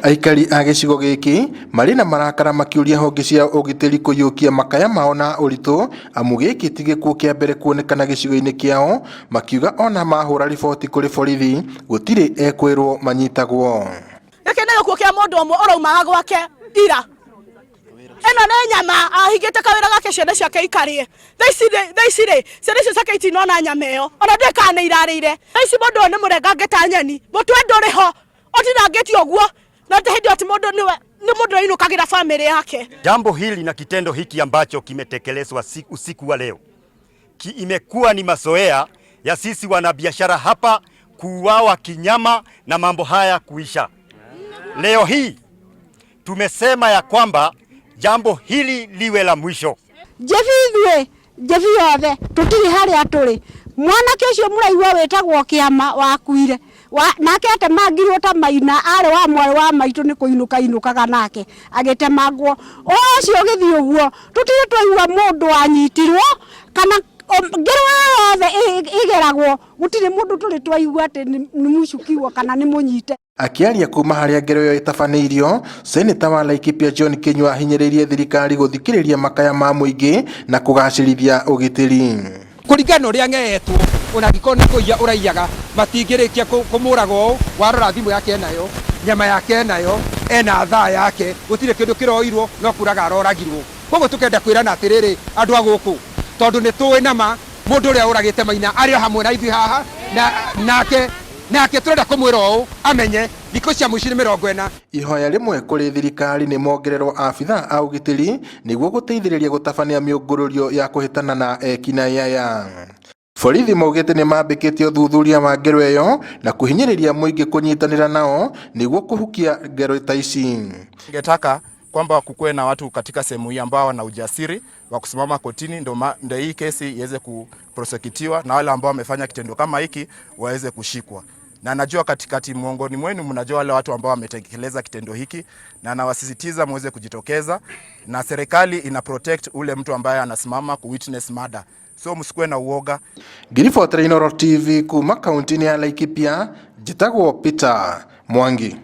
Aikari a gĩcigo gĩkĩ marĩ na marakara makĩũria honge cia ũgitĩri kũiyũkia makaya mao na ũritũ amu gĩkĩ ti gĩkuũ kĩa mbere kuonekana gĩcigo-inĩ kĩao, makiuga ona mahũra riboti kũrĩ borithi gũtirĩ ekwĩrwo manyitagwo. Gĩkĩ nĩ gĩkuũ kĩa mũndũ ũmwe ũraumaga gwake ira. Ĩno nĩ nyama ahingĩte kawĩra gake ciana ciake ikarĩe. Thaa ici rĩ, thaa ici rĩ, ciana icio ciake itinona nyama ĩyo. Ona ndiũĩ kana nĩ irarĩire. Thaa ici mũndũ ũyũ nĩ mũrengange ta nyeni. Mũtwe ndũrĩ ho. Ũtinangĩtio ũguo. Na hĩndĩ ĩyo ti mũndũ nĩwe nĩ mũndũ ũrainũkagĩra bamĩrĩ yake. Jambo hili na kitendo hiki ambacho kimetekelezwa usiku wa leo ki imekuwa ni mazoea ya sisi wanabiashara hapa kuuawa kinyama na mambo haya kuisha. Leo hii tumesema ya kwamba jambo hili liwe la mwisho. Njebi ithuĩ njebi yothe tũtirĩ harĩa tũrĩ. Mwanake ũcio mũraigua wĩtagwo Kĩama wakuire wa, nake atemangirwo ta Maina arĩ wa mwarĩ wa maitũ nĩ kũinũka inũkaga nake agĩtemangwo. Ũhoro ũcio ũgĩthiĩ ũguo tũtirĩ twaigua mũndũ wanyitirwo kana ngero yothe ĩgeragwo gũtirĩ mũndũ tũrĩ twaigua atĩ nĩ mũcukiwa kana nĩ mũnyite. Akĩaria kuma harĩa ngero ĩyo ĩtabanĩirio, Seneta wa Laikipia John Kinyua ahinyĩrĩirie thirikari gũthikĩrĩria makaya ma mũingĩ na kũgacĩrithia ũgitĩri. Kũringana na ũrĩa ng'eetwo, ona angĩkorwo nĩ kũiya ũraiyaga, matingĩrĩkia kũmũraga ũũ, warora thimũ yake enayo, nyama yake enayo, ena thaa yake, gũtirĩ kĩndũ kĩroirwo, no kũraga aroragirwo. Koguo tũkenda kwĩrana atĩrĩrĩ, andũ a gũkũ, tondũ nĩ tũĩ nama mũndũ ũrĩa ũragĩte Maina arĩ o hamwe na ithuĩ haha, na nake nake tũrenda kũmwĩra ũũ amenye thikũ cia mũico nĩ 40. Ihoya rĩmwe kũrĩ thirikari nĩ mongererwo abithaa a ũgitĩri nĩguo gũteithĩrĩria gũtabania mĩũngũrũrio ya kũhĩtana na ekinaĩ aya. Borithi maugĩte nĩ mambĩkĩtie ũthuthuria wa ngero ĩyo na kũhinyĩrĩria mũingĩ kũnyitanĩra nao nĩguo kũhukia ngero ta ici. Ningetaka kwamba kukuwe na watu katika sehemu hii ambao wana ujasiri wa kusimama kotini ndo hii kesi iweze kuprosekutiwa na wale ambao wamefanya kitendo kama hiki waweze kushikwa. Na najua katikati miongoni mwenu mnajua wale watu ambao wametekeleza kitendo hiki, na nawasisitiza muweze kujitokeza, na serikali ina protect ule mtu ambaye anasimama ku witness murder. So msikuwe na uoga. Ngiribotera Inooro TV kuma kaunti-inĩ ya Laikipia, njĩtagwo Peter Mwangi.